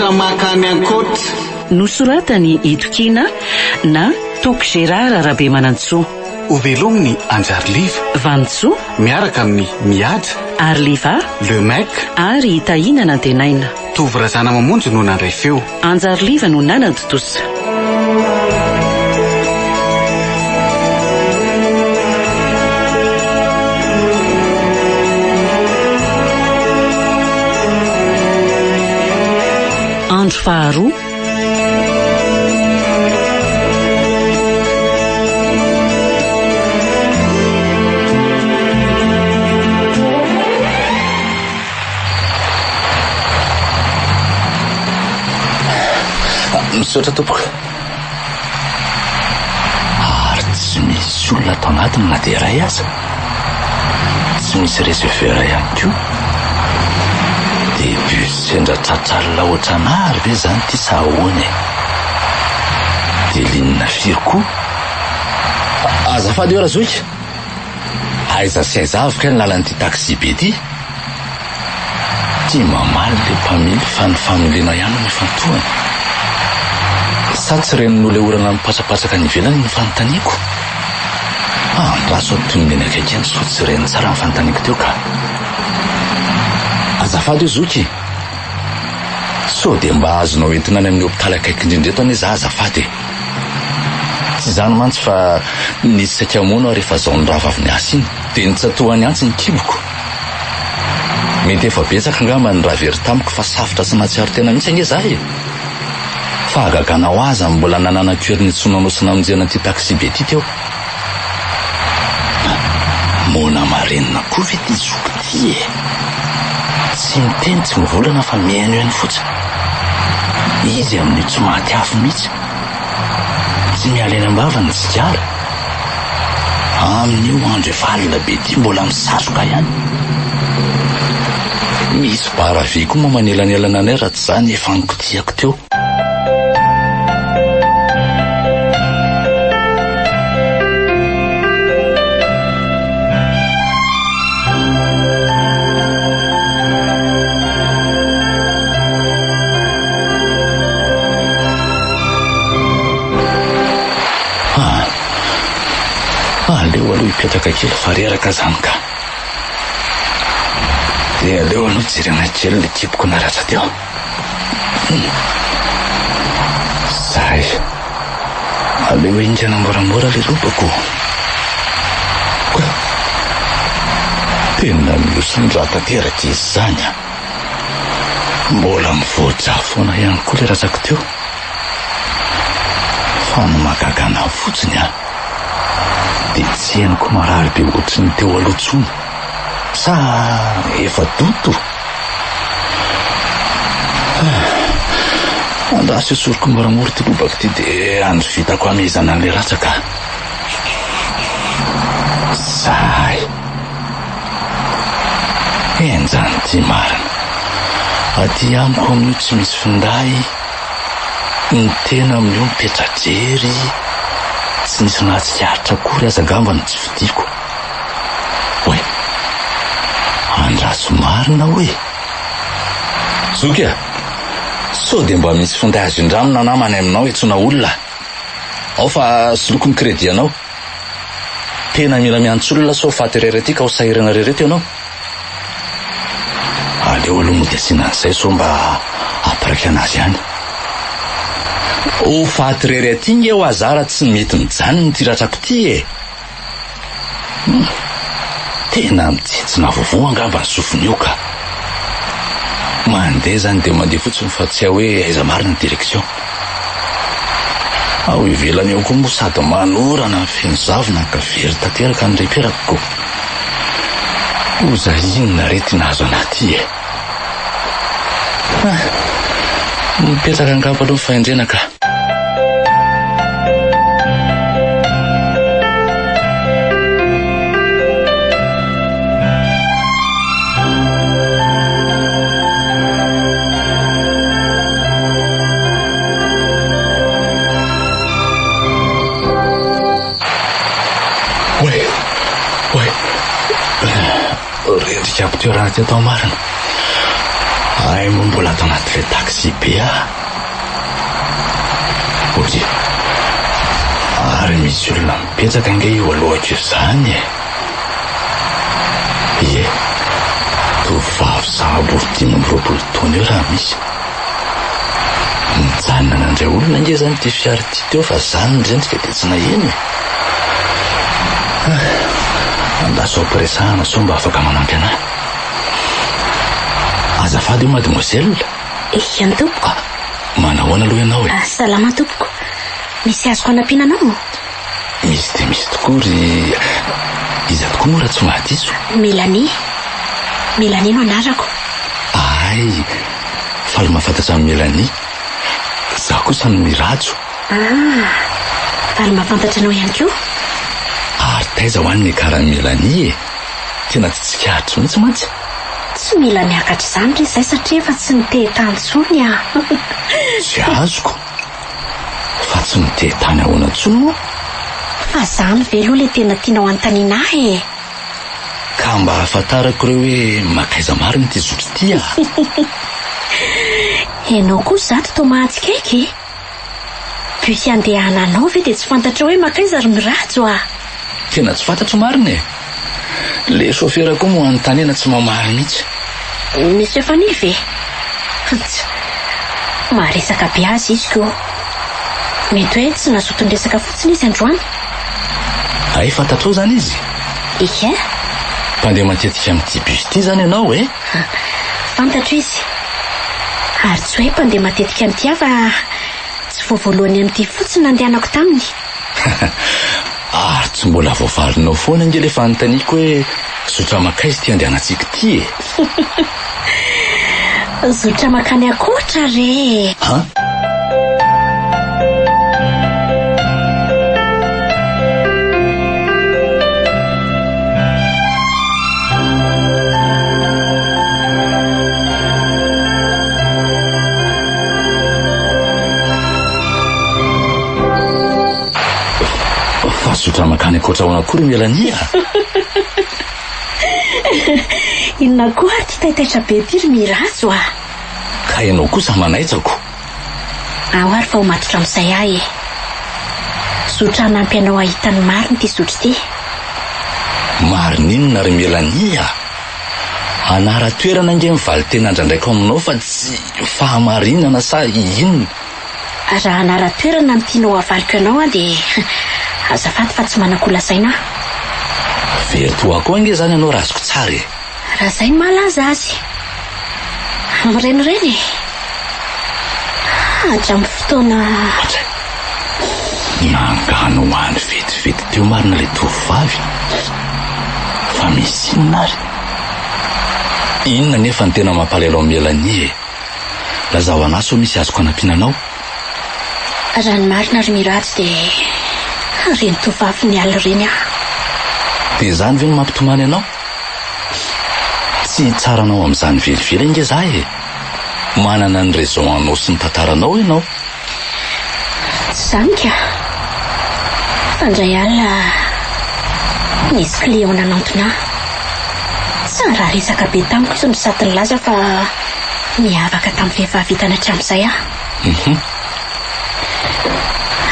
Mizotra mankany ankoatra. Nosoratan'i Itokiana na Toky Gérard Rabemanantsoa. Hovelomin'i Anjariliva. Vanintsoa. Miaraka amin'i Mihaja. Ariliva. Le Mec. Ary i Tahiana Nantenaina. Tovo Razanamamonjy no nandray feo. Anjariliva no nanatontosa. Andro faharoa. Misaotra tompoko. Ary tsy misy olona ato anatiny na dia iray aza. Tsy misy receveur ihany koa. Dia bus sendra tratra alina ohatranà ary ve izany ity sa ahoana e? Dia ligne firy koa? Azafady eo Razoky! Aiza sy aiza avy kay ny lalan'ity taxi be ity? Tia mamaly ilay mpamily fa ny familiana ihany no ifantohany. Sa tsy ren'olo ilay orana mipatrapatraka any ivelany ny fanontaniako? Andraso atonony eny akaiky eny sao tsy reny tsara ny fanontaniako teo ka. Azafady io zoky! Sao dia mba azonao entina any amin'ny hopitaly akaiky indrindra eto anie za azafady e! Tsy izany mantsy fa nisy saika hamono aho rehefa zao nirava avy niasa iny dia nitsatohany antsy ny kiboko. Mety efa betsaka angamba ny raha very tamiko fa safotra tsy nahatsiaro tena mihitsy ange za e! Fahagagana ho ahy zany mbola nananako hery nitsoana anao sy namonjena an'ity taxi be ity teo. Moana marenina koa ve ity zoky ity e? Tsy miteny tsy mivolana fa mihainohaino fotsiny. Izy amin'io tsy maty afo mihitsy. Tsy miala eny am-bava ny sigara. Amin'io andro efa alina be ity mbola misatroka ihany. Misy bara vy koa moa manelanelana anay raha tsy izany efa nikotihako teo. Ah, aleo aloha hipetraka kely fa reraka zany ka. Dia aleo aloha jerena kely ny kiboko naratra teo. Zay. Aleo haingana moramora le lobako. Tena mihosin-drà tanteraka izy izany an. Mbola mivoa-drà foana ihany koa le ratsako teo. Fa ny mahagaga anah fotsiny an, dia tsy henoko marary be ohatry ny teo aloha intsony. Sa efa doto? Andraso esoriko moramora ity lobako ity dia andro vitako hamehezana an'ilay ratsaka. Zay. Henjana ity marina. Aty amiko amin'io tsy misy finday, ny tena amin'io mipetra-drery, tsy nisy nahatsikaritra akory aza angamba ny tsy fidiko. Oay! Andraso marina hoe! Zoky a! Sao dia mba misy finday azo indramina namana any aminao iantsoana olona? Ao fa soloiko ny crédit anao. Tena mila miantso olona sao faty irery aty ka ho sahirana irery eto ianao. Aleo aloha mody asiana an'izay sao mba hampiraika anazy ihany. Ho faty irery aty nge ho azara tsy mety mijanona ity ratrako ity e! Hum, tena mitsentsina vaovao angamba ny sofiny io ka. Mandeha izany dia mandeha fotsiny fa tsy hay hoe aiza marina ny direction. Ao ivelany ao koa moa sady manorana no feno zavona ka very tanteraka ny reperako. Oza inona re ty nahazo anah ty e? Ah, mipetraka angamba aloha ny fahendrena ka. Oay, oay. Rendrika ampitoerana ty atao marina. Hay moa mbola ato anatin'ilay taxi be aho. Ok. Ary misy olona mipetraka ange io alohako io izany e. Ie. Tovovavy sahabo ho 25 taona eo raha misy. Nijanona nandray olona ange izany ity fiara ity teo fa za nirendrika dia tsy naheno e. Ah, andraso ampiresahana sao mba afaka manampy anahy. Azafady io mademoiselle. Eny tompoko. Ah, manahoana aloha ianao e? Ah, salama tompoko. Misy azoko anampiana anao? Misy dia misy tokoa ry... Iza tokoa moa raha tsy mahadiso? Mélanie. Mélanie no anarako. Ay, faly mahafantatra an'i Mélanie. Izaho kosa no Mirajo. Ah, faly mahafantatra anao ihany koa. Ary taiza ho any ny niakaran'i Mélanie e? Tena tsy tsikaritro mihitsy mantsy. Tsy mila miakatra izany re izay satria efa tsy nitehi-tany intsony aho. Tsy azoko. Fa tsy mitehi-tany ahoana intsony moa? Fa izany ve aloha ilay tena tianao hanontaniana ahy e? Ka mba ahafantarako re hoe makaiza marina ity zotra ity ah! Ianao koa izato toa mahatsikaiky e! Bus andehananao ve dia tsy fantatrao hoe makaiza ry Mirajo ah! Tena tsy fantatro marina e! Le chauffeur koa moa anontaniana tsy mamaly mihitsy. Monsieur Fanilo ve? Tsa! Maharesaka be azy izy ko! Mety hoe tsy nazoto niresaka fotsiny izy androany. Hay fantatrao izany izy? Ie. Mpandeha matetika amin'ity bus ity izany ianao e? Fantatro izy. Ary tsy hoe mpandeha matetika amin'ity aho fa tsy vao voalohany amin'ity fotsiny nandehanako taminy. Ary tsy mbola voavalinao foana ange ilay fanontaniako hoe zotra mankaiza ity andehanantsika ity e? Zotra mankany ankoatra re e! An? Fa zotra mankany ankoatra ahoana koa ry Mélanie a? Inona koa ary ity taitaitra be ity ry Mirajo a? Ka ianao kosa manaitra ko. Ao ary fa ho matotra amin'izay aho e. Zotra hanampy anao hahita ny marina ity zotra ity. Marina inona ry Mélanie a? Anara-toerana ange ny valin-teny andrandraiko aminao fa tsy fahamarinana sa inona? Raha anara-toerana no tianao havaliko anao aho dia azafady fa tsy manan-ko lazaina aho. Very toa akoho ange izany ianao raha azoko tsara e! Raha izay no mahalaza azy. Mirenireny e! Hatramin'ny fotoana. Ohatray. Nangano ho any vetivety teo marina ilay tovovavy. Fa misy inona ary? Inona anefa no tena mampalahelo an'i Mélanie e? Lazao anah sao misy azoko anampiana anao. Raha ny marina ry Mirajo dia ireny tovovavy niala ireny aho. Dia izany ve no mampitomany anao? Tsy hitsara anao amin'izany velively ange za e! Manana ny raison anao sy ny tantaranao ianao. Tsy izany ka. Fa indray alina nisy client nanantona ahy. Tsara resaka be tamiko izy no sady nilaza fa niavaka tamin'ny vehivavy hitany hatramin'izay aho.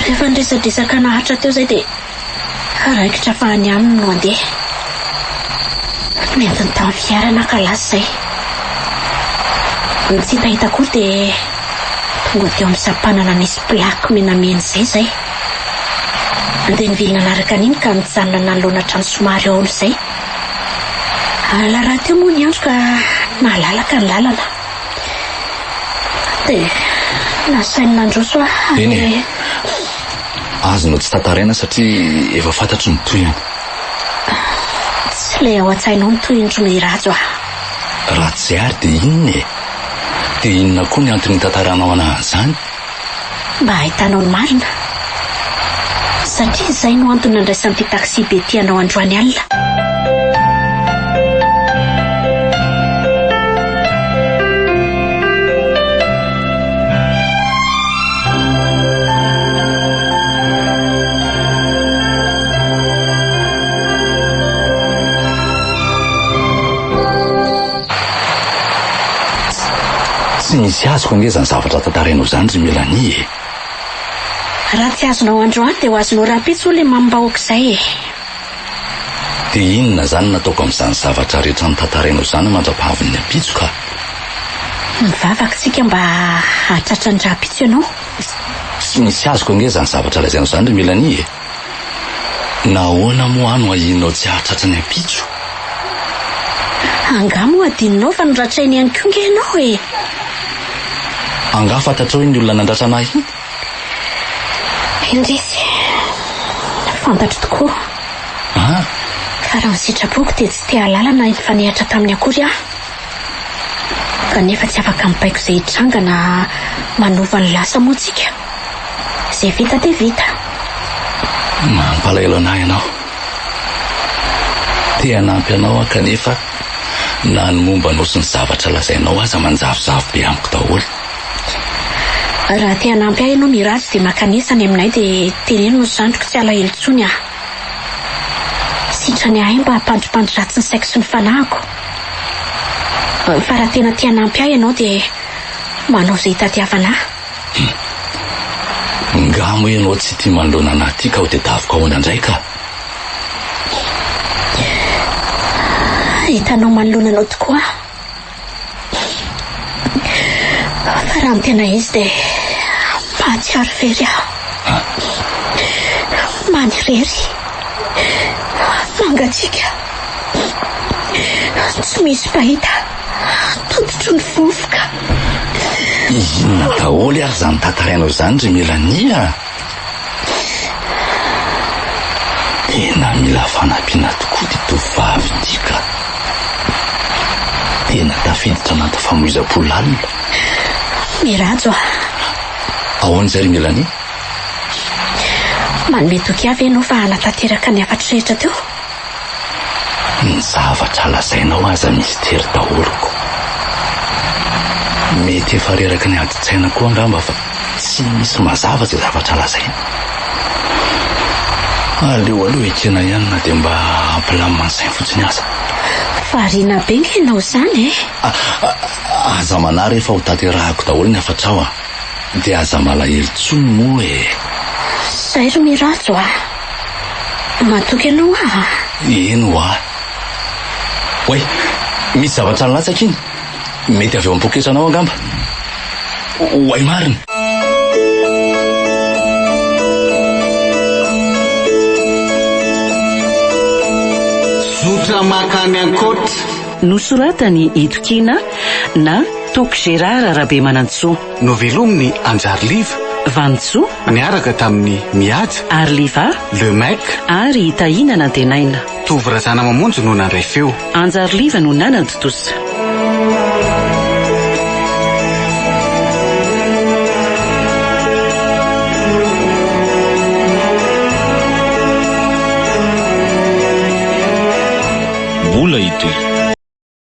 Rehefa niresadresaka naharitra teo izay dia Raikitra fa any aminy no handeha. Nentiny tamin'ny fiara naka lasa izay. Ny tsy hitahita akory dia tonga teo amin'ny sampanana nisy plaque menamena izay izay. Dia nivily nanaraka an'iny ka nijanona nanoloana trano somary haolo izay. Alina rahateo moa ny andro ka nahalalaka ny lalana. Dia nasainy nandroso aho Eny e. Azonao tsy tantaraina satria efa fantatro ny tohiny. Tsy ilay ao an-tsainao ny tohiny ry Mirajo a! Raha tsy izay ary dia inona e? Dia inona koa ny antony hitantaranao anah an'izany? Mba hahitanao ny marina. Satria izay no antony nandraisan'ity taxi-be ity anao androany alina. Tsy misy azoko ange izany zavatra tantarainao izany ry Mélanie e! Raha tsy azonao androany dia ho azonao rahampitso hoy ilay mamim-bahoaka izay e! Dia inona izany no nataoko amin'izany zavatra rehetra notantarainao izany mandra-pahavin'ny ampitso ka? Mivavaka isika mba hahatratra ny rahampitso ianao. Tsy misy azoko ange izany zavatra lazainao izany ry Mélanie e! Nahoana moa aho no ahianao tsy hahatratra ny ampitso? Angaha moa adinonao fa noratrainy ihany koa nge ianao e! Angaha fantatrao iny olona nandratra an'ahy iny? Indrisy, fantatro tokoa. Ah! Fa raha ny sitrapoko dia tsy te hahalala na hifanehatra taminy akory aho. Kanefa tsy afaka mibaiko izay hitranga na manova ny lasa moa tsika. Izay vita dia vita. Mampalahelo an'ahy ianao. Te hanampy anao aho kanefa na ny momba anao sy ny zavatra lazainao aza manjavozavo be amiko daholo. Raha te hanampy ahy ianao Miraj dia mankanesa any aminay dia teneno ny zandriko tsy halahelo intsony aho. Sitrany ahy mba hampandripandry ratsy ny saiko sy ny fanahiko. Fa raha tena te hanampy ahy ianao dia manao izay hitadiavana ahy. Hum. Nga moa ianao tsy tia manoloana anah ty ka ho tedaviko ahoana indray ka? Hitanao manoloana anao tokoa aho. Fa raha ny tena izy dia mahatsiaro very aho. Manirery. Mangatsiaka. Tsy misy mpahita. Tototry ny vovoka. Inona daholo ary izany tantarainao izany ry Mélanie a? Tena mila fanampiana tokoa ity tovovavy ity ka. Tena tafiditra anaty famoizam-po lalina. Mirajo a. Ahoana izay ry Mélanie? Manome toky ahy ve ianao fa hanatanteraka ny hafatro rehetra teo? Ny zavatra lazainao aza mistery daholo ko. Mety efa reraky ny adin-tsaina koa angamba fa tsy misy mazava izay zavatra lazaina. Aleo aloha ekena ihany na dia mba hampilamina ny sainy fotsiny aza. Variana be nge ianao izany e! Aza manahy re fa ho tanterahako daholo ny hafatrao a! Dia aza malahelo intsony moa e! Zay ry Mirajo a! Matoky anao aho a! Eny hoa! Oay! Misy zavatra nilatsaka iny! Mety avy ao am-poketranao angamba! Oay marina! Zotra mankany ankoatra. Nosoratan'i Itokiana na Toky Gérard Rabemanantsoa. Novelomin'i Anjariliva. Vanintsoa. Niaraka tamin'i Mihaja. Ariliva. Le Mec. Ary i Tahiana Nantenaina. Tovo Razanamamonjy no nandray feo. Anjariliva no nanatontosa.